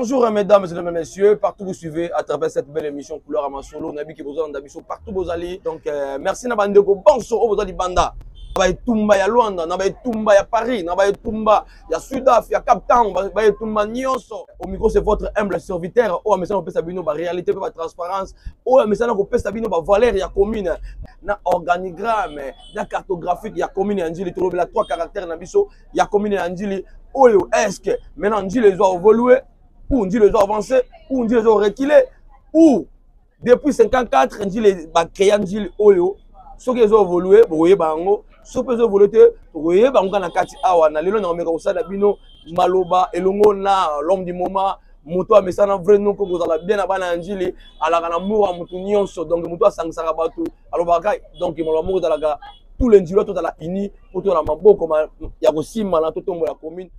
Bonjour mesdames et messieurs, partout vous suivez à travers cette belle émission Couleur à Masolo, nabi ki bozala biso partout bozali. Donc merci na bandeko bonso oyo bozali banda. Na ba etumba ya Luanda, na ba etumba ya Paris, na ba etumba ya Sudaf, ya Cape Town, ba etumba nyonso. Au micro c'est votre humble serviteur oyo amesana kopesa bino ba réalité pe ba transparence, oyo amesana kopesa bino ba valeur ya commune na organigramme, na cartographique ya commune ya Ndjili. Tolobela trois caractères na biso ya commune ya Ndjili. Oyo est-ce que maintenant Ndjili ezo évoluer ou Ndjili ezo avancer ou Ndjili ezo reculer ou depuis 54 Ndjili ba créer Ndjili oyo soki ezo évoluer bokoyeba yango, soki mpe ezo évoluer te tokoyeba yango kaka na kati awa. Na lelo nakomeka kosala bino maloba elongo na l'homme du moment, moto amesana vrai noko kozala bien na bana ya Ndjili, alaka na mur ya motu nyonso, donc moto asangisaka bato, alobaka donc maloba moko ezalaka tous les Ndjilois tozala unis po tozala maboko ya kosimbana totombola commune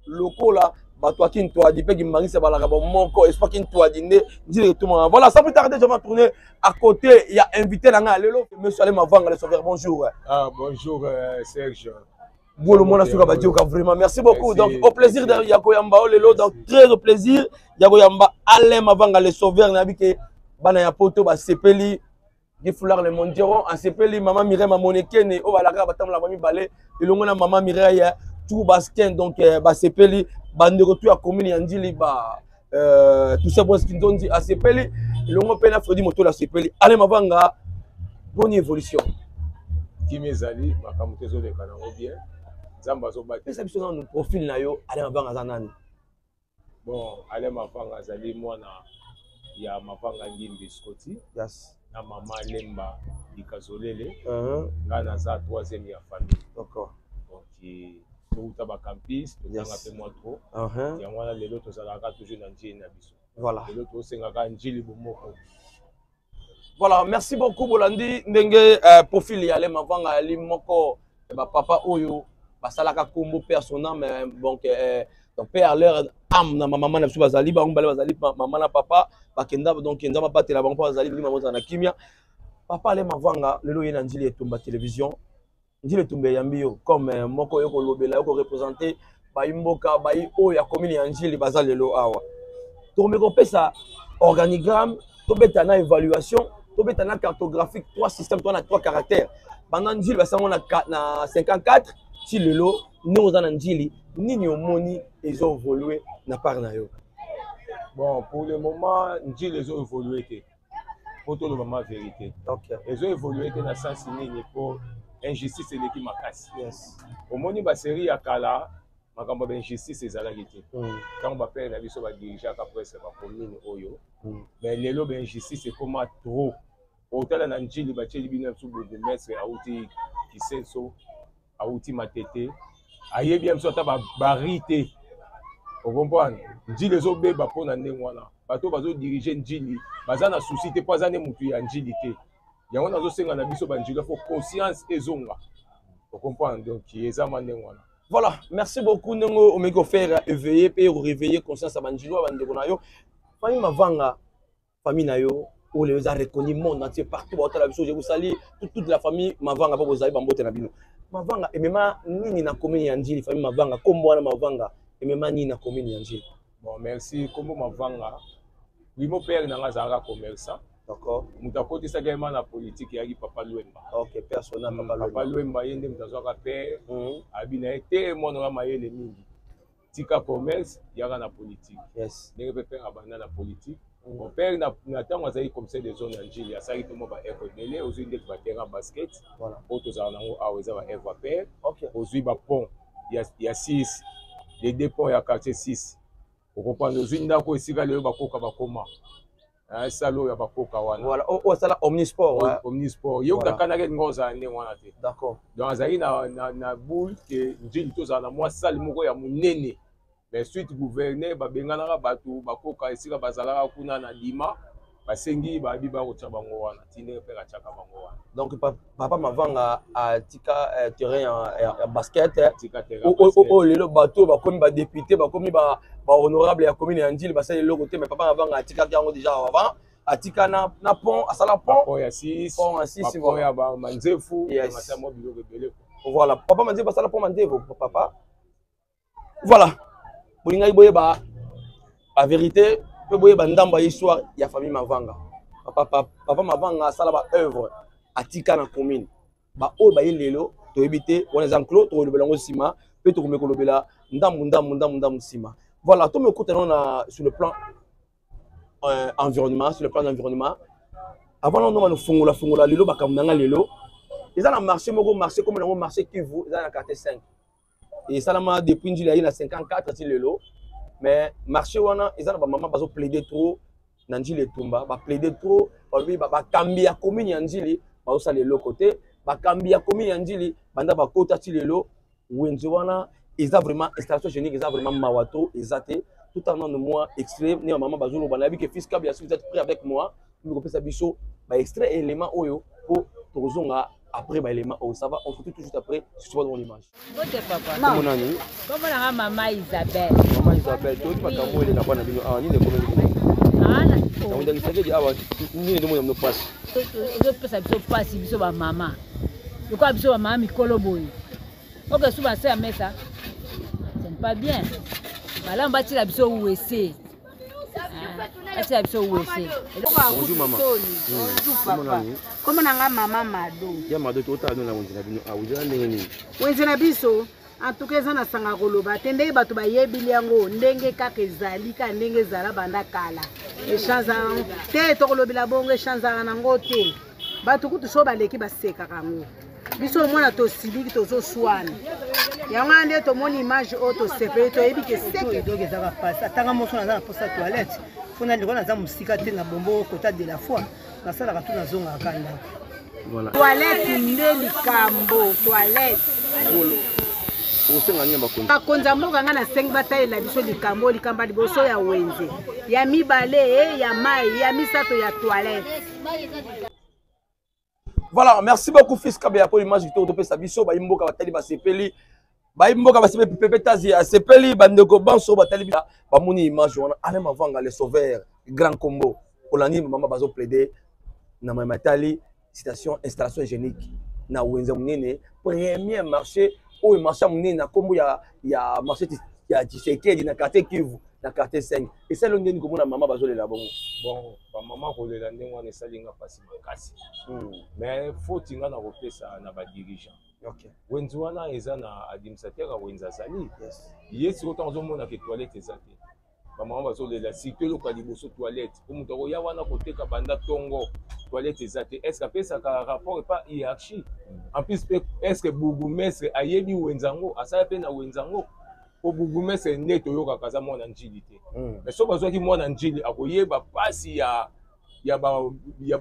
lokola bato ya Kintwadi mpe Kimbangisa balaka bomoko, espoir Kintwadi nde Ndjili etumaka. Voilà, sans plus tarder, je vais tourner à côté ya invité na ngai lelo, monsieur Alain Mavanga le sauveur. Bonjour. Ah, bonjour Serge. Bolo mona suka badioka, vraiment merci beaucoup. Merci, donc au plaisir de ya koyamba o lelo, donc très au plaisir ya koyamba Alain Mavanga le sauveur. Nayebi ke bana ya poto basepeli Gifular le Mondiero asepeli, mama Mireille Mamonekene oyo balakaka batambola ba mibale elongo na mama Mireille tout baskin, donc basepeli bandeko tu ya commune ya Ndjili ba tout ça. Prince Kinzonzi asepeli elongo mpe na Fredy Motola asepeli. Alain Mavanga, bonne évolution. Kimi ezali makambo te, ezoleka nango bien, Nzambe azobaki. Pesa biso nanu profil na yo. Alain Mavanga aza nani? Bon, Alain Mavanga azali mwana ya Mavanga Ngimbi Scotty na mama Lemba Likazolele. Nga naza troisième ya famille. Donc touta bacampus, totanga mpe mwa trop. Yango wana lelo tozalaka toujours na Ndjili na biso. Lelo tosengaka Ndjili bomoko. Voilà, merci beaucoup Bolandi ndenge profil ya Alain Mavanga ali moko ba papa oyo basalaka kombo père son âme, donc donc père leur âme na mama na biso bazali bango bale bazali mama na papa bakenda, donc Nzambe abatela bango mpo bazali bilima bozala na kimia. Papa Alain Mavanga, lelo ye na Ndjili Etumba Télévision, Ndjili Etumba eyambi yo comme moko oyo kolobela, yo koreprésente bayi mboka, bayi oyo ya commune ya Ndjili baza lelo awa. Tokomi kopesa organigramme, tobeta na évaluation, tobeta na cartographique, trois systèmes, to na trois caractères banda Ndjili basango na 54 ti lelo. Ndenge oza na Ndjili, nini omoni ezo évoluer na part na yo? Bon, pour le moment Ndjili ezo évoluer te, po toloba ma vérité. Ezo évoluer te na sens nini? Po injustice eleki makasi. Omoni basérie ya kala, makambo ya bainjustice ezalaki te ntango bapere na biso badirigeaka presque bacommune oyo. Mais lelo bainjustice ekoma trop. Otala na Ndjili, batieli bino biso bourgmestre auti Kisenso, auti Matete, ayebi ya biso ata bari te. Ocomprendre? Ndjili ezobeba mpo na ndenge wana bato bazodirige Ndjili baza na souci te, mpo aza nde motu ya Ndjili te. Yango nazosenga na biso banjili, faut conscience ezonga. Ocomprendre? Donc eza ma ndenge wana. Voilà, merci beaucoup ndenge omeki kofaire éveiller mpe réveiller conscience ya banjili oyo bandeko na yo, famille Mavanga, famille na yo oyo lelo eza reconnu monde entier partout baotala biso. Je vous salue toute la famille Mavanga mpo bozali bambote na bino. Mavanga emema nini na commune ya Ndjili? Famille Mavanga, kombo wana Mavanga emema nini na commune ya Ndjili? Bon, merci. Kombo Mavanga, primo père na nga azalaka commerçant. Moto akotisaki ye ma na politique eyaki papa Lwemba. Ok, personnel. Papa Lwemba. Papa Lwemba ye nde moto azwaka père, abi na ye te: mwana oya mayele mingi, tika commerce, yaka na politique. Ndenge mpe père abanda na politique. Bon, père na ntango azalaki commissaire de zone ya Ndjili, asalaki mpe mwa baœuvre ebele. Ozwi ndeti baterrain basket oyo tozala nango awa, eza baœuvre ya père. Ozwi bapont ya 6, les deux ponts ya quartier 6. Okopanda ozwi ndako esika lelo bakoka bakoma salo oyo ya bakoka wana. Voilà, oyo asala omnisport. Omnisport ye utakanaki elinga ozala ndenge wana te. Donc azalaki na boule ke Ndjili tozala na mwa salle moko ya monene. Mais suite gouverneur babenganaka bato bakoka esika bazalaka kuna na Dima, basengi bayebi bakotya bango wana ti ndenge mpe atiaka bango wana. Donc papa Mavanga atika terrain ya basket oyo lelo bato bakomi badéputé, bakomi bahonorable ya commune ya Ndjili, basali eloko te. Mais papa Mavanga atikaki yango déjà avant, atika na pont, asala pont. Pont ya 6. Pont ya 6. Pont ya Manzefu. Mwa biloko ebele. Voilà, papa Manzefu asala pont Manzefu, papa. Voilà, bolingaki boyeba. Ba vérité mpe boyeba ndambo ya histoire ya famille Mavanga. Papa, papa, papa Mavanga asala ba œuvre atika na commune. Ba oyo baye lelo toyebi te, wana eza enclos, tokolobela yango nsima mpe tokomeka kolobela ndambo ndambo ndambo ndambo nsima. Voilà, tomi okutana na sur le plan environnement, sur le plan d'environnement. Avant nano bano fongola fongola lelo bakambo na nga lelo eza na marché moko, marché comme nango marché Kivu, eza na quartier 5. Esalama depuis Njili aye na 54 ti lelo, mais marché wana eza na bamama bazo plaider trop na Njili etumba, baplaide trop, balobi bakambi ya commune ya Njili bazosala eloko te, bakambi ya commune ya Njili banda bakota ti lelo wenze wana eza vraiment installation hygiénique eza vraiment mawa trop, eza te. Tout en nano moi extrait ne bamama bazoloba, nayebi ke fils Kabeya, si vous êtes prêt avec moi, kopesa biso ba extrait élément oyo po tokozonga après ba élément oyo. Ça va, on se retrouve tout juste après sur dans l'image. Mbote papa. Kombo nani? Kombo na nga Mama Isabelle. Mama Isabelle, toyoki makambo oyo eleka na bino awa, nini ekomeli bino? Yango ndakisakedi awa, nini ezomona bino mpasi? Ezopesa biso mpasi, biso bamama, lokola biso bamama mikolo boye, oke suba se ya mesa, ce n'est pas bien. Malamu batiela biso wc, atia biso wc. Bonjour maman. Bonjour papa. Kombo na nga Mama Mado. Ya Mado, totala bino na wenze na bino awa, eza ndenge nini? Wenze na biso en tout cas eza na sanga koloba te, ndenge bato bayebili yango, ndenge kaka ezali, kaka ndenge ezala banda kala, echange te, tokolobela bongo echangeaka nango te. Bato kutu so baleki basekaka yango, biso omona tosiliki, tozoswana yango wana nde tomoni image oyo, tosepeli, toyebi ke seke. Donc ezaka pasi, atanga moso naza na posa toilette, mpo na likola naza mosika te na bombo kota de la foi, nasalaka tu, nazongaka ka ndako. Voilà. Toilette nde likambo, toilette. Osenga nini bakonzi? Bakonzi ya mboka, ngai nasengi batalela biso likambo, likambo ya liboso ya wenze, ya mibale ya mai, ya misato ya toilette. Voilà, merci beaucoup fils Kabeya pour l'image kitoko topesa biso. Bayimboka batali basepeli, bayimboka basepeli, pepe tazi asepeli, bandeko banso batali bamoni image wana. Alain Mavanga le sauveur grand combo, olandi mama bazo plaider na matali citation installation hygiénique na wenze monene, premier marché oyo, marché monene na kombo ya marché ya Tshisekedi na quartier Kivu na quartier 5. Esali ndeni komona mama bazolela bongo? Bon, bamama kolela ndenge wana esali nga mpasi makasi, mais foti nga na kopesa na badirigeant. Wenze wana eza na administrateur ya wenze, azali ye. Sikoyo ntango azomonaka toilette eza te, bamama bazolela, surtout eloko ya liboso toilette, po moto akoya wana koteka banda ntongo, toilette eza te. Est ce que apesaka rapport epa hiérarchie? En plus mpe, est ce que bourgmestre ayebi wenze yango, asala mpe na wenze yango? Po bourgmestre nde toyokaka aza mwana Njili te, mais soki bazwaki mwana Njili, akoyeba mpasi ya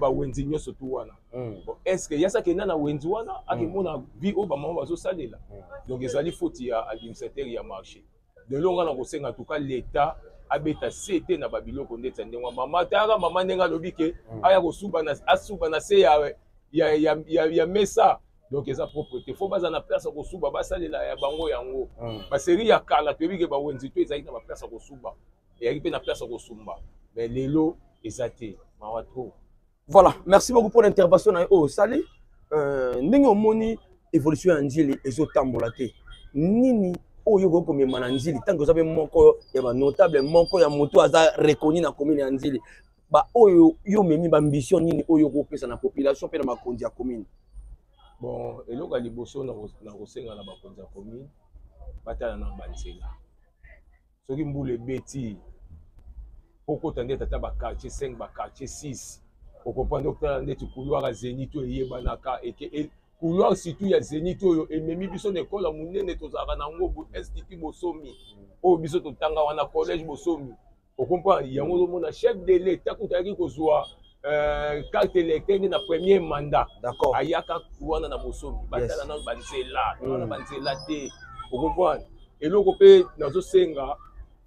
bawenzi nyonso tu wana. Bon, est ce que yasi akenda na wenzi wana, akemona vie oyo bamama bazosalela? Donc ezali faute ya administrateur ya marché. Lelo nga na kosenga tuka l'état abeta se te na babiloko ndeti ya ndenge mama tayaka, mama ndenge alobi ke aya kosuba na, asuba na se ya mesa. Donc eza propre te, faut baza na place ya kosuba, basalela ya bango yango. Basérie ya kala toyebi ke bawenzi to ezalaki na baplace ya kosuba, eyaki mpe na place ya kosumba, mais lelo eza te, mawa trop. Voilà, merci beaucoup pour l'intervention na yo oyo osali. Ndenge omoni évolution ya Njili ezotambola te, nini oyo okoki komema na Njili ntango oza mpe moko ya banotable, moko ya moto aza reconnu na commune ya Njili? Baoyo yo omemi, baambition nini oyo okopesa na population mpe na bakonzi ya commune? Bon, eloko ya liboso na kosenga na bakonzi ya commune, batala na banzela. Soki mbula ebeti, okota ndeti ata baquartier 5, baquartier 6, okomprendre, okotala ndeti couloir ya Zénith oyo eyebanaka eke, couloir surtout ya Zénith oyo ememi biso na ekole ya monene tozalaka nango, institut Bosomi oyo biso totanga wana, collège Bosomi, okomprendre yango. Ozomona chef de l'état kuta ayaki kozwa carte électeur nde na premier mandat, ayaka wana na Bosomi. Batala nano banzela wana, banzela te, okomprendre. Eloko mpe nazosenga,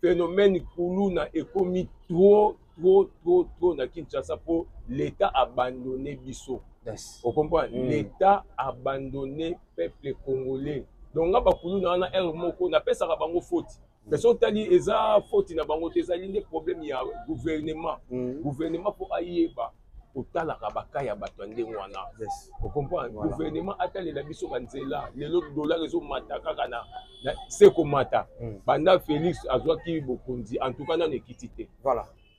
phénomène kuluna ekomi trop trop trop trop na Kinshasa, mpo l'état abandonné biso, ocomprendre? L'état abandonné peuple congolais. Donc nga bakuluna wana, heure moko napesaka bango faute, mais soki otali, eza faute na bango te, ezali nde problème ya gouvernement. Gouvernement mpo ayeba. Kotalaka baka ya bato ya ndenge wana, ocomprendre? Gouvernement atalela biso banzela. Lelo dollar ezomata kaka na se komata. Banda Félix azwaki bokonzi, en tout cas nano ekiti te.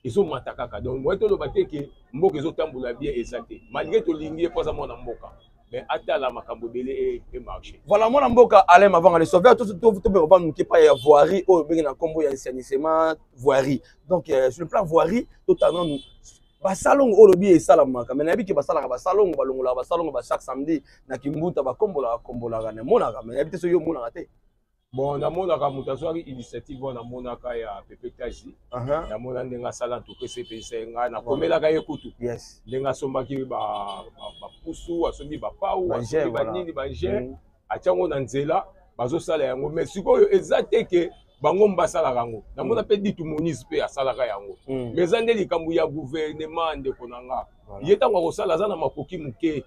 Ezomata kaka. Donc moye toloba te ke mboka ezotambola bien, eza te. Malgré tolingi ye mpo aza mwana mboka, mais atala makambo ebele emarché. Voilà, mwana mboka Alain Mavanga le Sauveur, tobe kovanda moke epai ya voirie oyo obenge na nkombo ya assainissement voirie. Donc sur le plan voirie, totala nanu basalongo oyo olobi esalamaka. Mais nayebi ke basalaka basalongo, balongolaka basalongo ba chaque samedi na Kimbuta, bakombolaka kombolaka, namonaka. Mais nayebi te soki yo omonaka te. Bon, namonaka moto azwaki initiative wana, namonaka ya Pepe Tazi. Namona ndenge asala ntuku, esepelisa ye. Ngai nakomelaka ye kutu ndenge asombaki bapusu, asombi bapau, asombi banini, baengin, atiango na nzela, bazosala yango. Mais sikoyo eza te ke bango basalaka yango. Namona mpe Ditu Monise mpe asalaka yango. Mais eza nde likambo ya gouvernement, ndeko na nga. Ye ntango akosala, aza na makoki moke,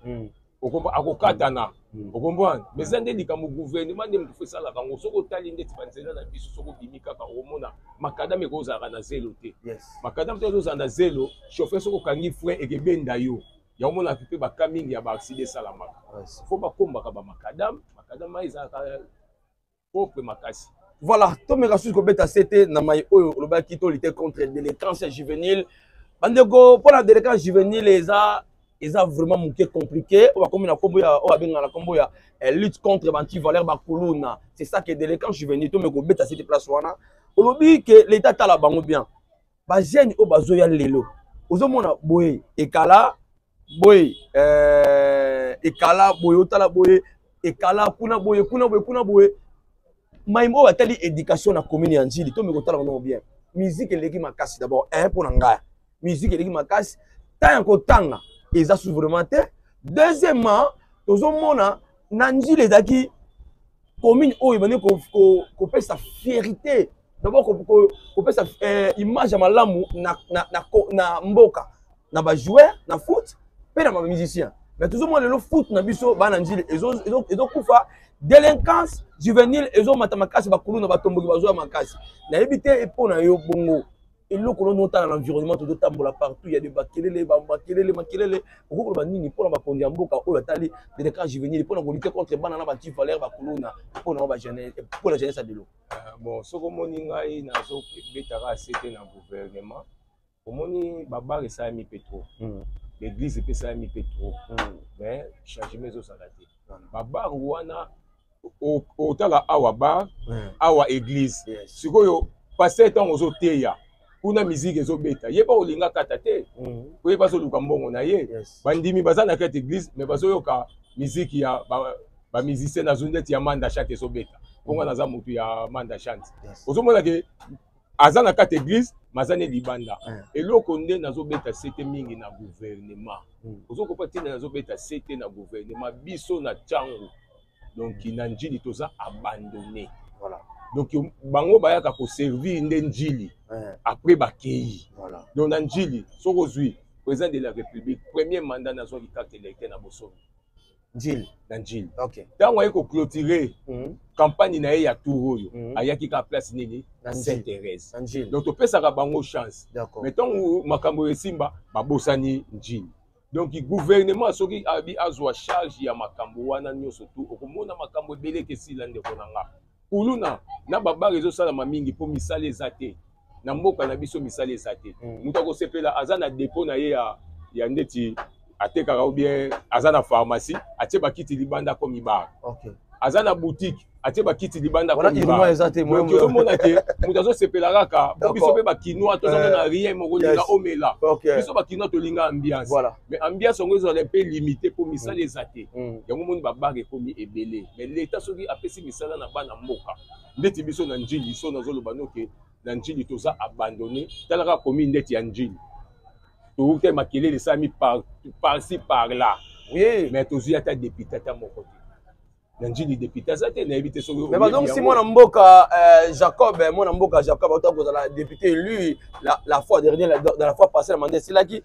akokatana, okomprendre? Mais eza nde likambo gouvernement nde moto fo esalaka yango. Soki otali ndeti banzela na biso, soki obimi kaka, okomona macadam ekozalaka na zelo te. Macadam te, ezozala na zelo. Chauffeur, soki okangi frein, ekebenda yo. Yango omonaka mpe baka mingi ya baaccident esalamaka. Fo bakombaka bamacadam. Macadam ezalaka propre makasi. Voilà, tomeka susu kobeta sete na mai oyo olobaki to lutter contre délinquance juvénile. Bandeko, mpona délinquance juvénile eza vraiment moke compliqué. Oyo bakomi na nkombo ya oyo babengaka na nkombo ya lutte contre bantivaleur, bakuluna, c'est ça que délinquance juvénile. Tomeka kobeta sete place wana olobi ke l'État tala bango bien. Bajeune oyo bazoya lelo, ozomona boye ekala boye, ekala boye, otala boye ekala kuna boye, kuna boye, kuna boye. Mai oyo atali éducation na commune ya Njili, tomeki kotala bango bien. Musique eleki makasi d'abord, un mpo na ngai musique eleki makasi, temps ya kotanga eza su vraiment te. Deuxièmement, tozomona na Njili ezalaki commune oyo ebandi kopesa fierté d'abord, kopesa image ya malamu na mboka, na bajoueur na foot mpe na bamusicien. Mais tozomona lelo foot na biso bana Njili ezokufa, délinquance juvénile ezomata makasi, bakuluna, batomboki bazoya makasi. Nayebi te mpo na yo bongo eloko nono otala na environnement, tozotambola partout ya de bakelele, makelele, makelele. Okoki koloba nini mpona bakonzi ya mboka oyo atali délinquance juvénile, mpona kolutter contre bana na bantivaleur, bakuluna, mpona jeunesse ya lelo? Bon, soki omoni ngai nazobetaka sete na gouvernement, omoni babar esalami mpe trop, l'église mpe esalami mpe trop, mais changement ezozala te. Babar wana, otala awa bar, awa église. Sikoyo pasteur, ntango ozoteya kuna, musique ezobeta, ye mpa olinga kata te, po ye bazoluka mbongo na ye. Bandimi baza na kati église, mais bazoyoka musique ya bamusicien nazo ndeti ya Manda Chante ezobeta. Mponga naza motu ya Manda Chante, ozomona ke aza na kati église, maza ne libanda. Eloko nde nazobeta sete mingi na gouvernement, ozokopa ntina nazobeta sete na gouvernement, biso na ntango donc na Njili toza abandonné. Donc bango bayaka koservir nde Njili, après bakei. Donc na Njili, soki ozwi président de la République, premier mandat, nazwaki carte électeur na bosomi. Njili? Na Njili. Ntango aye koclôturer campagne na ye ya tour oyo, ayaki kaka place nini? Na Saint Thérèse. Na Njili. Donc topesaka bango chance, mais ntango makambo esimba, babosani Njili. Donc gouvernement, soki abi azwa charge ya makambo wana nyonso tu, okomona makambo ebele ekesila, ndeko na nga. Kuluna na babar ezosalama mingi mpo misala eza te na mboka na biso, misala eza te. Moto akosepela aza na dépôt na ye ya ndeti atekaka, ou bien aza na pharmacie, atie bakiti libanda komi bar, aza na boutique, atie bakiti libanda. Donc ozomona ke moto azosepela kaka po biso mpe bakinois tozanga na rien moko, olinga omela. Biso bakinois tolinga ambiance, mais ambiance yango ezala mpe limité mpo misala eza te. Yango moni babar ekomi ebele. Mais l'État, soki apesi misala na bana mboka ndeti biso na Njili, so nazoloba noke na Njili toza abandonné. Tala kaka commune ndeti ya Njili, touta makelele esalami par-ci par-là, mais tozwi ata député ata moko te na Njili. Député aza te, nayebi te soki Mais bazongisi mwana mboka Jacob, mwana mboka Jacob auta kozala député élu la fois dernière, dans la fois passée, na mandat esilaki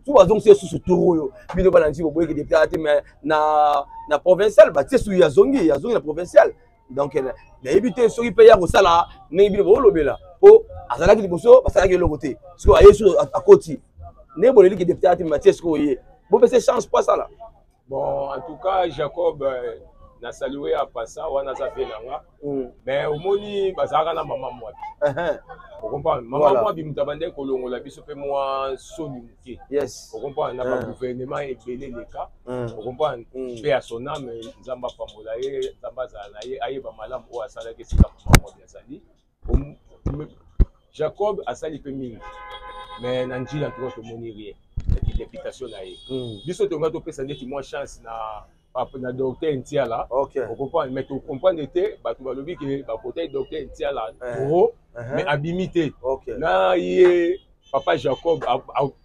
tu, bazongisi ye susu tour oyo. Bino bana Njili boboyeki député aza te, mais na provincial batie susu, yazongi na provincial. Donc nayebi te soki mpe ya kosala ndenge bino boolobela, mpo azalaki liboso, basalaki eloko te. Soki aye susu akoti. Ndenge boleli ke député ati matie sikoyo ye bopesa chance po asala. Bon, en tout cas, Jacob, na salué ya passa wana aza vie na nga. Mais omoni bazalaka na mama Mwabi. Ocomprendre? Mama Mwabi moto abandaki kolongola biso mpe mwa soni moke. Ocomprendre? Na bagouvernement ebele eleka. Ocomprendre? Mpe ya son âme, Nzambe apambola ye, Nzambe azala na ye, ayeba malamu oyo asalaki esika mama Mwabi azali. Jacob asali mpe mingi, mais na Njili en tout cas tomoni rien na députation na ye. Biso tonga topesa ndeti mwa chance na docteur Ntiala. Ocomprendre? Mais tocomprendre te, bato balobi ke bakotaki docteur Ntiala trop, mais abimi te. Na ye papa Jacob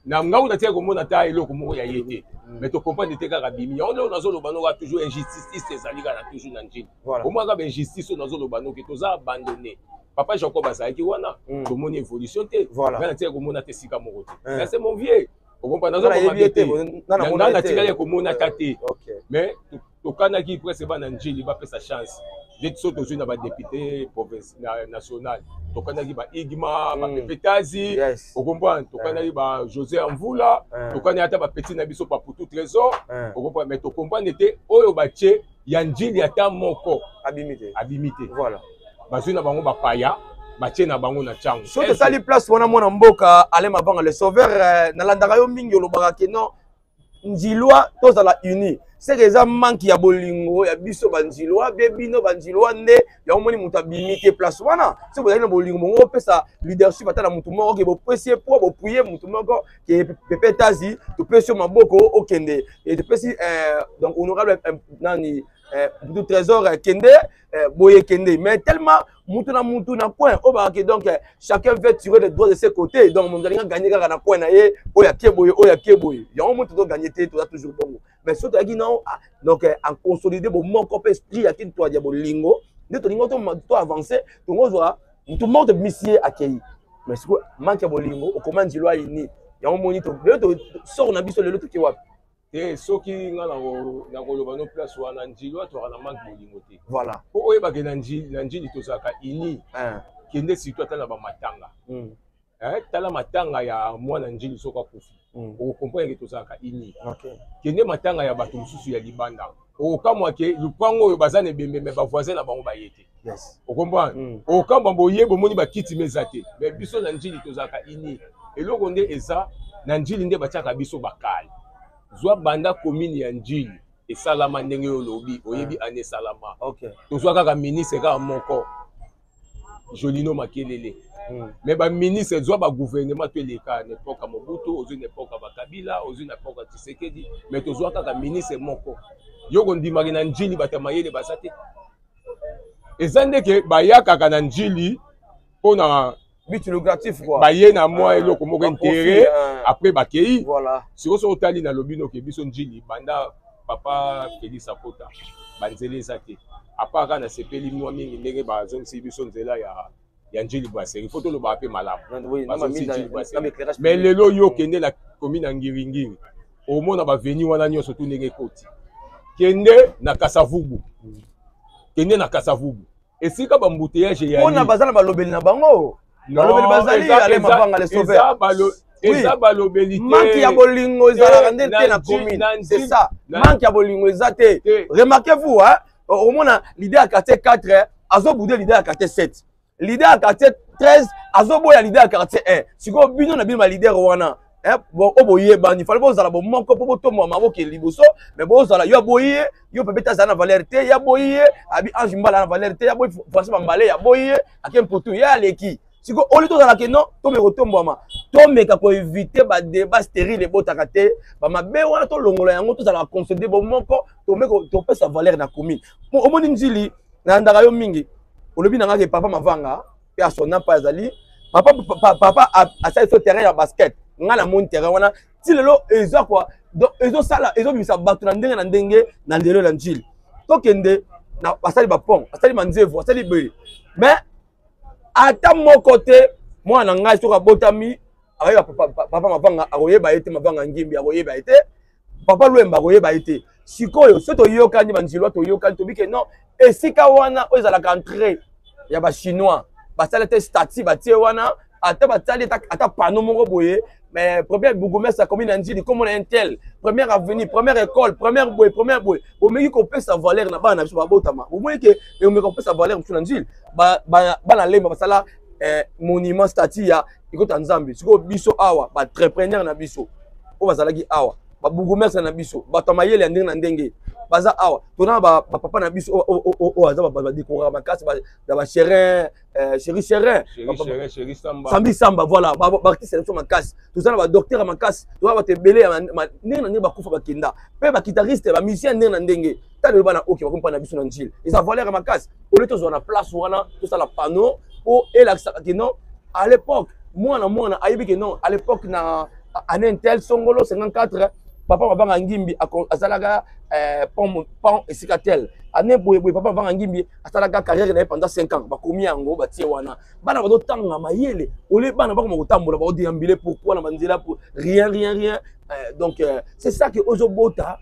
na ngai natikaki komona ata eloko moko ya ye te, mais tocomprendre te, kaka abimi. Yango nde nazoloba noka toujours injustice ezali kaka toujours na Njili. Omona kaka bainjustice oyo nazoloba noki toza abandonné. Papa Jacob azalaki wana, tomoni évolution te. Ngai natikaki komona te esika moko te. Mais c'est mon vieux, okomprendre, nazoloba mabe te, ngai natikali komona ata te. Mais tokanaki presque bana Njili bapesa chance neti so tozwi na badéputé province national, tokanaki ba Igma, bapepetazi, okomprendre, tokanaki ba José Amvula, tokani ata bapeti na biso Paputu Trésor, okomprendre. Mais tocomprendre te, oyo batie ya Njili ata moko abimi te. Abimi te. Bazwi na bango bapaya, batie na bango na ntango. Soki tosali place wana, mwana mboka Alain Mabanga le Sauveur, nalandaka yo mingi, olobaka ke non, Nzilwa tozala uni. Seke eza manque ya bolingo ya biso banzilwa be bino banzilwa nde yango moni moto abimi te place wana. Soki bozali na bolingo bongo, opesa leadership ata na motu moko, ke bopesi ye poids, bopuye motu moko ke Pepe Tazi, topesi yo maboko okende, topesi donc honorable nani, Mputu Trésor, kende boye, kende. Mais tellement mutu na mutu na coin oyo bakaki, donc chacun veut tirer le droit de ses côtés. Donc moto alingi aganye kaka na coin na ye, oyo akie boye, oyo akie boye, yango moto toganye te, toza toujours bongo. Mais soki toyaki nao donc en consolide bomoko mpe esprit ya kintwadi ya bolingo nde tolingi to avance, tongozwa motu moko tobimisi ye akei. Mais sikoyo manque ya bolingo, okoma nzilo ayini yango moni lelo sort na biso lelo toke wapi? Te, soki nga nakoloba no place wana, Njili atwaka na manque bolingo te. Voilà. Po oyebake na Njili tozalaka ini. Kende surtout ata na bamatanga. Tala matanga ya mwana Njili soki akufi, okokomprendre ke tozalaka ini. Kende matanga ya bato mosusu ya libanda, okokamwa ke lupango oyo baza na ebembe, me bavoisin na bango baye te. Okomprendre? Okokamwa boye, bomoni bakiti me eza te. Me biso na Njili tozalaka ini. Eloko nde eza na Njili nde batiaka biso bakale. Zwa banda commune ya Njili esalama, ndenge oyo olobi, oyebi ane esalama, tozwa kaka ministre kaka moko, Jolino Makelele. Mais baministre, zwa bagouvernement to eleka na époque ya Mobutu, ozwi na époque ya bakabila, ozwi na époque ya Tshisekedi, mais tozwa kaka ministre moko. Yo kondimaki na Njili bato ya mayele baza te? Eza ndeke bayakaka na Njili mpona but lucratif quoi. Baye na mwa eloko moko, intérêt, après bakei. Sikoyo soki otali, nalobi noke biso Njili banda papa Félix akota, banzela eza te. Apart kaka nasepeli mwa mingi ndenge bazongisi biso nzela ya Njili Brasserie, fo tolobaka mpe malamu, bazongisi Njili Brasserie. Mais lelo yo okende na commune ya Ngiringiri, omona baveni wana nyonso tu ndenge ekoti. Kende na Kasavubu, kende na Kasavubu esika bambouteillage eyali. Mpona baza na balobeli na bango, balobeli bazali. Alain Mabanga le Sauveur. Eza balobeli te. Manque ya bolingo ezalaka nde te na commune, c'est ça, manque ya bolingo eza te. Remarquez-vous, hein, omona leader ya quartier 4 azobude leader ya quartier 7, leader ya quartier 13 azoboya leader ya quartier 1. Sikoyo bino na bino baleader wana, oyo boyebani, fale bozala bomoko mpo botombwama, bokende liboso. Mais bozala yo aboyi ye, yo pepe te azala na valeur te, ya boyi ye abi Ange Mbala na valeur te, ya boyi François Bambale, ya boyi ye ake Mputu, ye aleki. Sikoyo oli tozalaka no, tomeka kotombwama, tomeka koevite badébat stérile ebotaka te bamabe wana, tolongola yango, tozalaka consolide bomoko, tomeka topesa valeur na commune. Omoni Njili, nalandaka yo mingi, olobi na ngaki papa Mavanga mpe asona mpe azali papa, papa asali so terrain ya basket. Ngai namoni terrain wana ti lelo eza kwa, donc ezosala, ezobimisa bato na ndenge na ndenge na lelo na Njili. Tokende na basali bapont, basali manzevu, basali boye, mais ata moko te. Mwana na ngai soki abotami, akoyeba papa Mavanga, akoyeba ye te. Mavanga Ngimbi akoyeba ye te, papa Lwemba akoyeba ye te. Sikoyo so toyokani, banzilwa toyokani, tobike non, esika wana oyo ezalaka entrée ya bachinois, basali te statue, batie wana, ata basali ata pano moko boye. Mais première bourgmestre ya commune ya Ndjili, kombo na intel, première avenue, première école, première boye, première boye. Bomeki kopesa valeur na bana na biso babotama. Bomoni ke omeki kopesa valeur mosusu na Ndjili. Bana Lemba basala monument statue ya ekota Nzambe. Sikoyo biso awa ba entrepreneur na biso oyo bazalaki awa, ba bourgmestre na biso, bato ya mayele ya ndenge na ndenge baza awa. Tona ba papa na biso oyo aza ba décorer makasi ya ba cherin, chéri cherin, chéri Samba. Sambi Samba, voilà, ba artiste na biso makasi. Toza na ba docteur ya makasi, toza bato ebele ya ndenge na ndenge bakufa bakenda. Pe ba guitariste, ba musicien ndenge na ndenge. Tala lelo bana oke bakomi mpa na biso na Ndjili. Eza valeur ya makasi. Au lieu tozwa na place wana, tosala panneau po elakisaka ke non, à l'époque, mwana mwana ayebi ke non, à l'époque na année intel songolo 54, papa Mabanga Ngimbi azalaka pont esika tel. Année boye boye papa Mabanga Ngimbi asalaka carrière na ye pendant 5 ans. Bakomi yango batie wana. Bana bazotanga mayele, ole bana bakoma kotambola, bakodéambuler pourquoi na banzela pour rien, rien, rien. Donc c'est ça que ozobota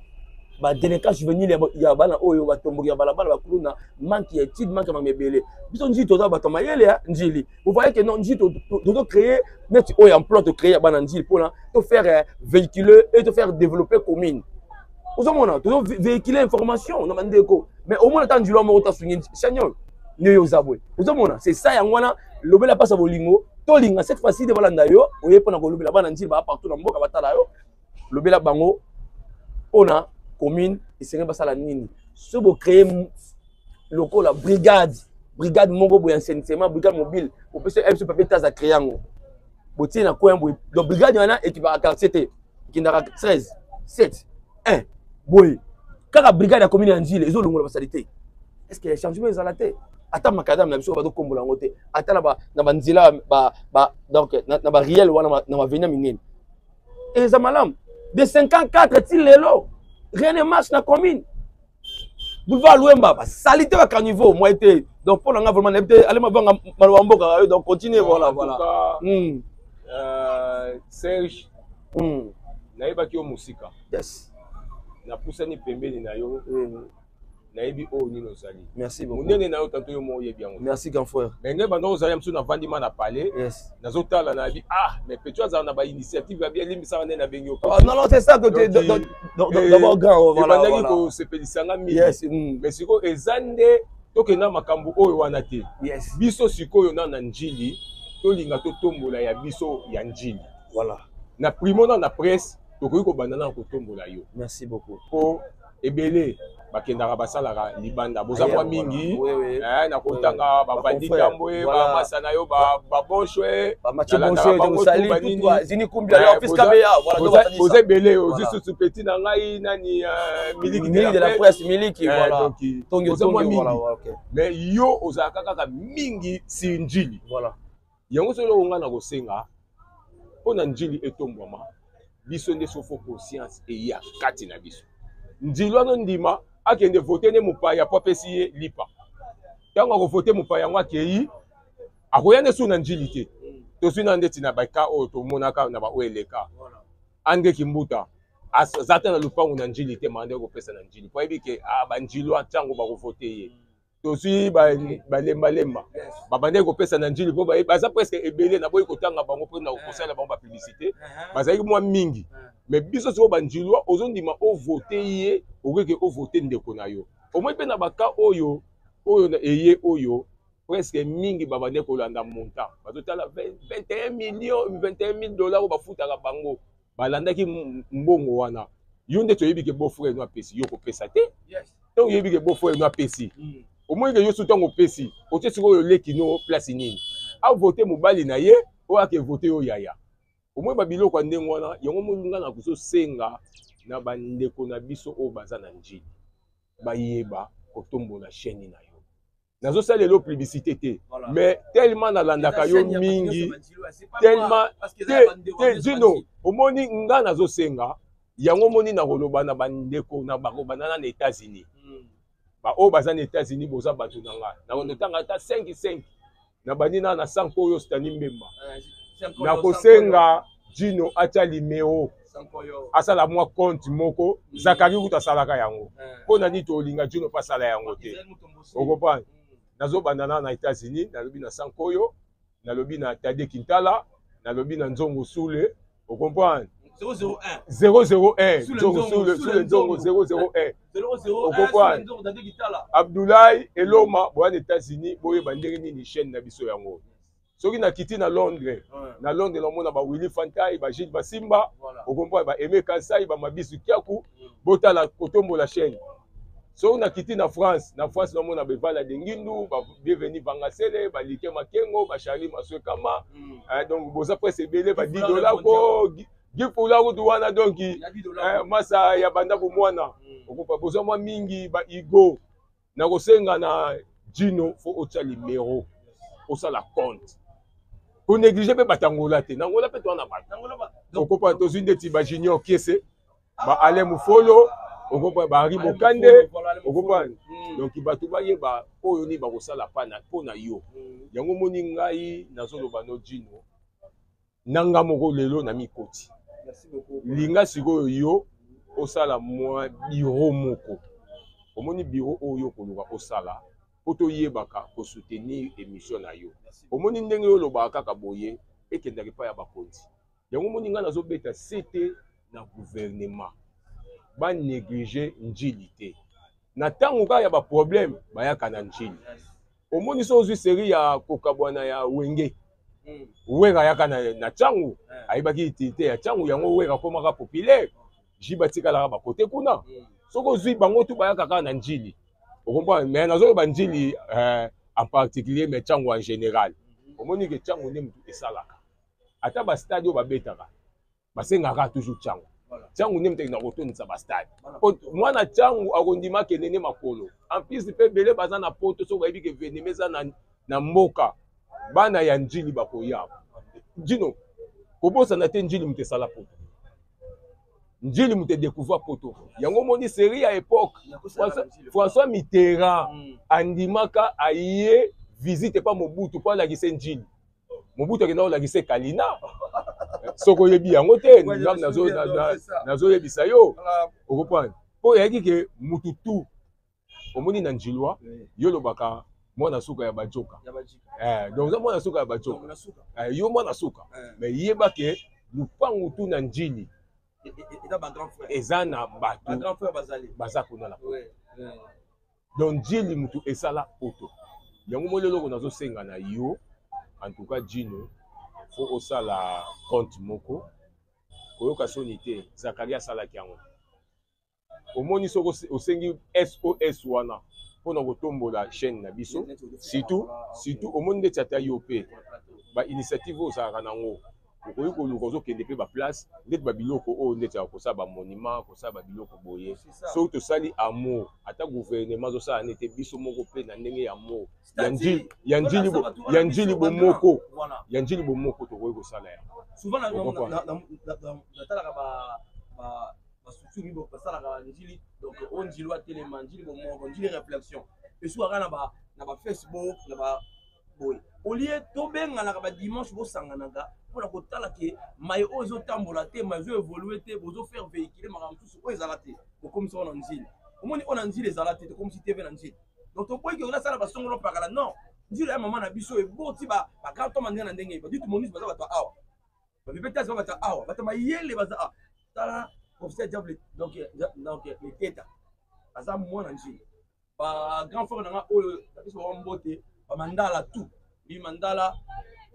ba délinquance juvénile ya bana oyo batomboki ya balabala bakuluna, manque ya étude, manque ya makambo ebele. Biso Ndjili toza bato ya mayele ya Ndjili. Vous voyez que non, Ndjili tozo créer neti oyo emploi to créer ya bana Ndjili mpona to faire véhiculer et to faire développer commune. Ozomona tozo véhiculer information na bandeko, mais omona ata Ndjili moko tasungi chaîne oyo nde yo oza boye. Ozomona c'est ça yango wana lobela mpasa bolingo tolinga cette fois-ci de balanda yo oye mpona kolobela bana Ndjili baa partout na mboka batala yo lobela bango mpona commune esengeli basala nini so bocréer lokola brigade moko boye assainissement, brigade mobile opesi biso papier taza créer yango botie na coin boye. Donc brigade wana ekipaka quartier te, ekendaka 13 7 1 boye kaka brigade ya commune ya Ndjili ezolongola basali te. Est ce que changement ezala te? Ata makadam na biso bazokombola yango te, ata na banzela donc na bariel wana na bavenia minene eza malamu. De 54 ti lelo rien ne marche na commune. Boulevard Luemba basali te, bacaniveau moi te. Donc mpo na nga vraiment nayebi te, alema vanga maloba mboka yo, donc continue. Voilà, voilà. Serge, nayebaki yo mosika. Napusani pembeni na yo, nayebi oyo nini ozali. Merci beaucoup. Monene na yo tanto yo moko oyebi yango. Merci, grand frère. Mais nde banda ozali mosusu navandi ma na palais, nazotala nayebi ah mais petit azala na bainitiative abi elimbisaka nde nabengi yo. Oh, non, non, c'est ça que tu d'abord grand, voilà. Ebandaki kosepelisanga mingi. Mais sikoyo eza nde tokenda makambo oyo wana te. Biso sikoyo na Ndjili tolinga totombola ya biso ya Ndjili. Na primo na presse tokoki kobanda na kotombola yo. Merci beaucoup. Po ebele bakendaka basalaka libanda boza mwa mingi na kotanga bavandi tambwe bamasa na yo babonshwe boza ebele. Ozwi susu petit na ngai nani, Miliki de la presse, Miliki, voilà. Boza mwa mingi, mais yo ozalaka kaka mingi si Ndjili. Yango soki eloko ngai na kosenga mpo na Ndjili etombwama, biso nde sofo conscience eya kati na biso. Ndjili wana ndima akende vote nde mopaya po apesi ye lipa. Ntango akovote mopaya yango akei, akoya nde su na Ndjili te. Tozwi na ndeti na baka oyo tomonaka na baoyo eleka, Andre Kimbuta aza te na lupango na Ndjili te, mande kopesa na Ndjili po ayebi ke banjilwa ntango bakovote ye. Tozwi balembalemba babandaki kopesa na Ndjili mpo baza presque ebele, naboyi kotanga bango mpo na kosala bango bapublicité, bazalaki mwa mingi. Mais biso sikoyo banjilwa ozondima ovote ye, okoki ovote ndeko na yo omoi mpe na baka oyo oyo eye oyo presque mingi babandaki kolanda montant, bazotala 21 millions, 21 000 dollars oyo bafutaka bango, balandaki mbongo wana. Yo nde toyebi ke beau-frère no apesi yo, kopesa te. Ntango oyebi ke beau-frère no apesi, omoni ke yo so ntango opesi otie sikoyo oleki no place nini avote mobali na ye oyo ake vote yo yaya. Omoni babiloko ya ndenge wana yango moni nga na kozosenga na bandeko na biso oyo baza na Ndjili bayeba kotombola chaîne na yo. Nazosala elo publicité te, mais tellement nalandaka yo mingi, tellement te Zino omoni nga nazosenga yango. Omoni na koloba na bandeko na bango banana na États-Unis, baoyo baza na États-Unis, boza bato na nga, nakotanga ata 5 5 na bandi na sanko oyo Stani Mbemba. Nakosenga Jino atia limero, asala mwa compte moko. Zakari kutu asalaka yango, mpo na nini tolinga Jino mpo asala yango te? Okomprendre, nazobanda na États-Unis, nalobi na Sankoyo, nalobi na Tade Kintala, nalobi na Nzongo Sule. Ocomprendre? 001 001 Sule Nzongo 001. Ocomprendre? Abdoulaye Eloma boya na États-Unis, boyeba ndenge nini chaîne na biso yango. Soki nakiti na Londres, na Londres namona ba Willy Fantai, ba Gilles Basimba, okomprendre, ba Aimé Kansai, ba Mabisu Kiaku, botala kotombola chaîne. Soki nakiti na France, na France namona ba Evala Dengindu, ba Bienvenu Vangasele, ba Like Makengo, ba Charlie Maswekama, donc boza presse ebele, ba Dido Lako, Gifula kutu wana, donc masa ya banda bomwana, okopa boza mwa mingi ba Igo. Nakosenga na Gino fo otia numero, osala compte. Ko négliger pe bato Angola te. Na Angola pe toza na bato. Okopa tozwi ndeti ba Junior Kiese, ba Alain Mufolo, okopa ba Henri Bokande, okopa. Donc bato bayeba oyo nini bakosala pana mpo na yo. Yango moni ngai nazoloba no Gino, nanga moko lelo na mikoti. Linga sikoyo yo osala mwa bureau moko. Omoni bureau oyo koluka osala po toyebaka ko soutenir émission na yo. Omoni ndenge yo olobaka kaka boye ekendaka epai ya bakonzi. Yango omoni ngai nazobeta sete na gouvernement. Ba négliger Ndjili te. Na ntango kaka ya ba problème bayaka na Ndjili. Omoni so ozwi série ya kokabwana ya Wenge. Wera yaka na Tshangu, ayebaki utilité ya Tshangu, yango Wera akomaka populaire. Jiba tikalaka ba côté kuna. Soki ozwi bango tu bayaka kaka na Ndjili. Okomprendre? Mais nazoloba Ndjili en particulier, mais Tshangu en général. Omoni ke Tshangu nde mutu esalaka. Ata ba stade oyo babetaka, basengaka toujours Tshangu. Tshangu nde mutu akendaka kotondisa ba stade. Po mwana Tshangu akondima akende nde makolo. En plus mpe ebele baza na poto, soki bayebi ke événement eza na mboka, bana ya Ndjili bakoya. Djino, kobosana te Ndjili mutu esala poto. Ndjili mutu edécouvrir poto. Yango omoni série ya époque, François Mitterrand andimaka aye visite pa Mobutu po alakise Ndjili. Mobutu akenda kolakisa Kalina. Soki oyebi yango te, nazoyebisa yo. Okoprendre? Po eyaki ke mutu tu omoni na Ndjilwa, yo lobaka mwana suka ya bajoka. Donc oza mwana suka ya bajoka. Yo mwana suka. Mais yeba ke lupangu tu na Ndjili eza na bato baza kuna na poto. Donc Ndjili mutu esala poto. Yango moni eloko nazosenga na yo, en tout cas Djino, faut osala compte moko. Koyoka soni te, Zakaria asalaki yango. Omoni soki osengi SOS wana mpona kotombola chaîne na biso, surtout omoni ndeti ata yo pe ba initiative oyo ozalaka nango, okoki koluka ozokende pe ba place ndeti ba biloko oyo ndeti ya kosala ba monument, kosala ba biloko boye. Soki tosali amour, ata gouvernement azosala nete biso moko pe na ndenge ya amour ya Ndjili bomoko, ya Ndjili bomoko tokoki kosala yango. Souvent natalaka ba structure bibo basalaka Ndjili, donc oyo Ndjili atelema, Ndjili bomoko, Ndjili réflexion esukaka na ba Facebook na ba boye. Au lieu tobenganaka ba dimanche bosanganaka mpona kotala ke maye oyo ezotambola te, maye ezo évoluer te, bozo faire véhiculer makambo mosusu oyo ezala te, bokomisi wana Ndjili. Omoni oyo na Ndjili ezala te, tokomisi TV na Ndjili. Donc toboyi ke nasala basongolo pakala, non. Ndjili ya mama na biso eboti ba grand homme ndenge na ndenge, ba ditu monisi baza bato awa. Ba bébé tasi baza awa, bato mayele baza awa. Tala professeur Diable, donc le teta aza mwana Ndjili. Ba grand frère nanga oyo biso ba mbote, ba mandala tout. Bi mandala,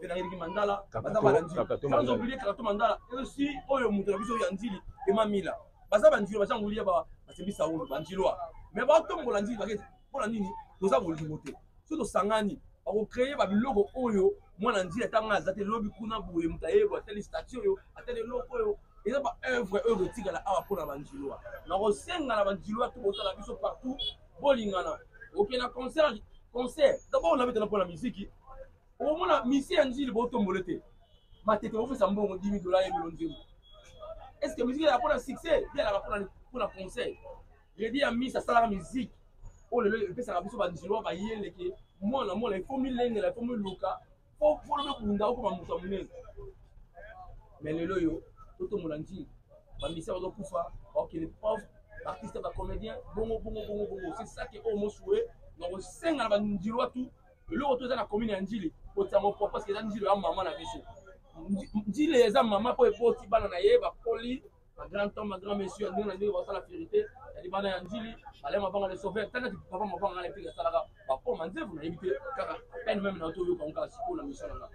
pe na yiki mandala, baza ba Ndjili. Sans oublier Kakato Mandala, et aussi oyo mutu na biso ya Ndjili et Mamila. Baza ba Ndjili, baza ngulia ba basembisa oyo ba Ndjilwa. Mais ba tombola Ndjili bakete pona nini toza bolingo te. Soki tosangani, bako créer ba biloko oyo mwana Ndjili atanga aza te lobi kuna boye mutu ayeba atali statue oyo, atali eloko oyo. Eza ba œuvre oyo kotikala awa mpona ba Ndjilwa. Na kosenga na ba Ndjilwa to botala biso partout, bolingana. Okende na concert, concert. D'abord na betana mpona musique. Omona musicien ya Ndjili botombole te. Matete bopesa mbongo 10 000 dollars yebelo nzembo. Est-ce que musique ya mpona succès, bien la mpona concert. Redi ya Miss asalaka musique. Oyo lelo epesaka biso ba Ndjilwa bayeleke mwana mwana il faut milengela, il faut miluka. Faut lobe bunda okoma moto ya monene. Mais lelo yo totombola Ndjili, ba musiciens bazokufa, bakokende pauvre, ba artiste, ba comédien, bongo bongo bongo bongo. C'est ça que oyo mosue na kosenga na ba Ndjilwa tout eloko to eza na commune ya Ndjili kotia yango propre parce que eza Ndjili ya mama na biso. Ndjili eza mama mpo eboti bana na ye bakoli, ba grand homme, ba grand monsieur, ndenge na ndenge basala fierité ya libanda ya Ndjili. Alain Mavanga le sauveur, tala neti papa Mavanga nga nayebi te asalaka bakoma nzevu, nayebi te kaka peine meme na toyoka ngo kaka sikoyo na mission na nga.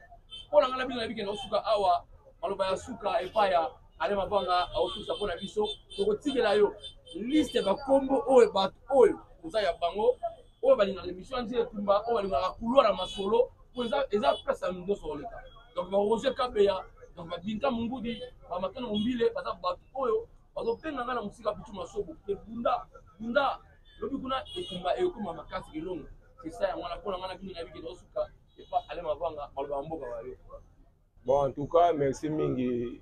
Mpo na nga na bino nayebi ke naosuka awa, maloba ya suka epai ya Alain Mavanga aosukisa mpo na biso. Tokotikela yo liste ya bakombo oyo bato oyo oza ya bango oyo balingaka émission ya Ndjili Etumba, oyo balingaka couloir ya masolo, po eza place ya nyonso koleka. Donc ba Roger Kabeya, donc ba Binta Mungudi, ba Matano Mombile, baza bato oyo bazobenga nga na mosika Pichu Masobo ke bunda bunda lobi kuna etumba ekoma makasi elongo. C'est ça yango wana mpo na nga na bino nayebi ke naosuka epa Alain Mavanga, maloba ya mboka bayo. Bon, en tout cas, merci mingi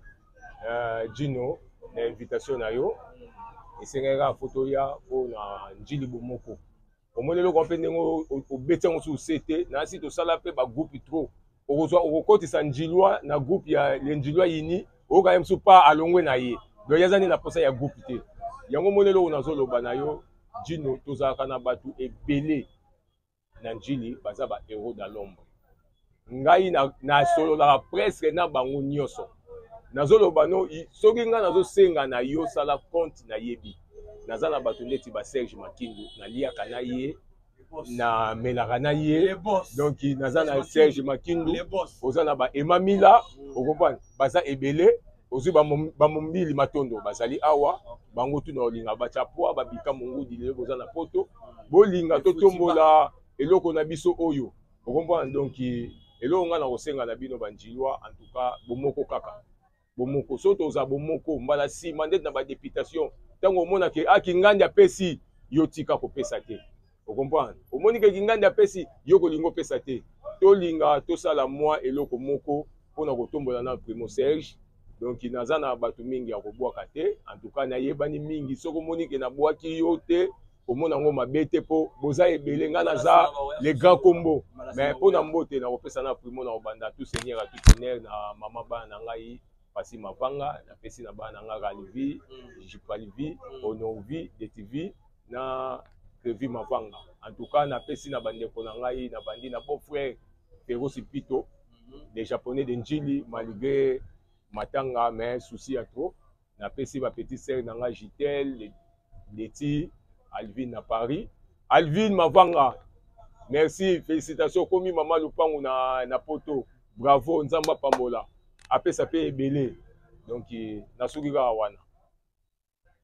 Gino na invitation na yo. Esengaki kaka foto ya mpo na Ndjili bomoko. Omoni eloko mpe ndenge obeti yango susu se te, nasi tosala mpe ba groupe trop. Okozwa okokotisa Ndjilwa na groupe ya le Ndjilwa Yini, oyoka ye mosusu pa alongwe na ye. Donc ye aza nde na posa ya groupe te. Yango omoni eloko nazoloba na yo Gino, tozalaka na bato ebele na Ndjili baza ba héros dans l'ombre. Ngai nasololaka presque na bango nyonso. Nazoloba no, soki ngai nazosenga na yo sala compte, nayebi naza na bato ndeti ba Serge Makindu, naliaka na ye, namelaka na ye. Donc naza na Serge Makindu, oza na ba Emma Mila, okomprendre, baza ebele. Ozwi bamombili Matondo bazali awa, bango tuna olinga batya poa babika mongudi lelo boza na poto, bolinga totombola eloko na biso oyo, okomprendre. Donc eloko ngai nakosenga na bino banjilwa, en tout cas bomoko kaka bomoko, so toza bomoko mbala nsima ndeti na badeputation, ntango omonake Kingandi apesi yo, tika kopesa te, okomprendre. Omoni ke Kingandi apesi yo, kolinga opesa te, tolinga tosala mwa eloko moko mpona kotombola na Primo Serge. Donc naza na bato mingi ya kobwaka te, en tout cas nayebani mingi. Soki omoni ke nabwaki yo te, komona yango mabe te, mpo boza ebele. Ngai naza le grand kombo, mais mpo na mbote nakopesa na Primo, na kobanda tout seigneur à tout honneur na mama bana na ngai Pasi Mavanga, napesi na bana na ngai Ralvi, Jipalvi, Honorvi, Detivi na Trevi Mavanga. En tout cas napesi na bandeko na ngai, na bandi na beau frère Ferosi Pito, les Japonais de Ndjili, malgré matanga mais souci ya trop. Napesi ba petite sœur na ngai Jitel, Leti, Alvin na Paris. Alvin Mavanga, merci, félicitations, komi mama lupangu na poto. Bravo, Nzamba pambola. Apesa pe ebele. Donc nasuki kaka wana.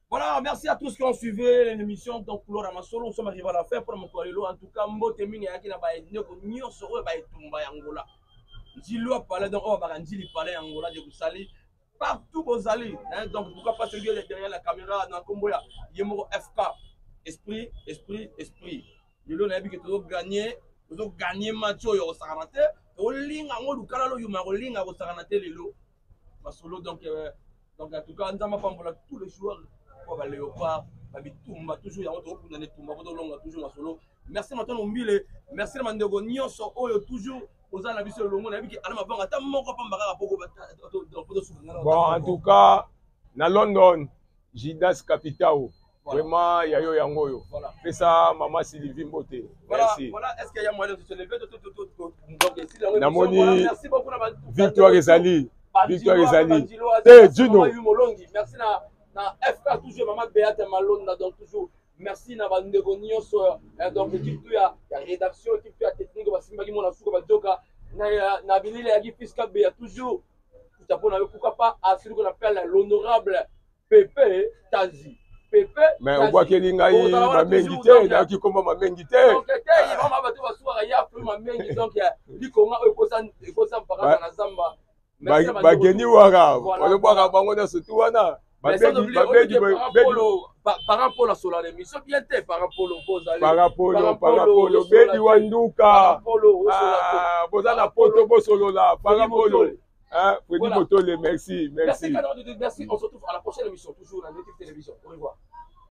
Voilà, merci à tous qui ont suivi l'émission. Donc, Couleur Masolo, nous sommes arrivés à la fin pour mon kolelo. En tout cas, mbote mingi yaki na ba ndeko nyonso oyo ba etumba ya Angola. Ndjili palais, donc oyo ba Ndjili palais ya Angola, je vous salue partout bozali, hein. Donc pourquoi pas celui qui est derrière la caméra na kombo ya Yemoko FK. Esprit, esprit, esprit. Lelo nayebi ke tozo gagner, tozo gagner match oyo kosakana te. Tolinga ngo lukala lo yuma kolinga kosakana te lelo. Masolo donc en tout cas Nzamba pambola tous les joueurs pour ba Léopard, ba bitumba toujours yango tokobunda na etumba po tolonga toujours masolo. Merci Matono Mbile, merci na bandeko nyonso oyo toujours oza na biso elongo, nayebi ke Alain Mavanga ata moko pamba kaka poko po tosuka nga na Bon, en tout cas na London Judas Capitao. Voilà. Vraiment yayo yango oyo. Voilà. Pesa maman Sylvie Mbote. Voilà, Merci. voilà, est-ce qu'il y a moyen de se lever? Donc, ici, la Namoni voilà, merci beaucoup na ba- Victoire ezali. Bandilo, Victoire ezali. Bandilo, Te, merci Gino. Mama Yu Molongi. Merci na FK toujours maman Beate Malonda, donc toujours merci na bandeko nyonso, donc équipe tout ya rédaction, équipe tout ya technique basimbaki mona suka bajoka na bilili ya Fiska Bea toujours tout à pona pourquoi pas à celui qu'on appelle l'honorable Pepe Tazi. Pepe Mais Tazi. obwakeli ngai Ozala wana mamengi toujours, te, donc, nayoki komba mamengi te. Donc, te, mama bato basuka ya plus mamengi, donc, ya, likonga oyo ekosa mpaka na zamba. Merci na bandeko Bageni tout. waka, Voilà, balobwaka voilà. bango nyonso tu wana. Mais sans Babengi, oublier, babengi, Olivier, babengi. Parent Polo asola na émission bien te, Parent Polo, mpo ozali. Parent Polo, Parent Parent Polo, Polo, osola Bedi te. Wanduka. Parent Polo, osola te. Ah, boza na Parent Polo. poto bosolola, Parent Freddy Polo. Motole. Hein, Freddy Voilà. Motole, merci, Merci, merci. Canard de Dieu, merci. On se retrouve à la prochaine émission, toujours dans Native Télévision. Au revoir.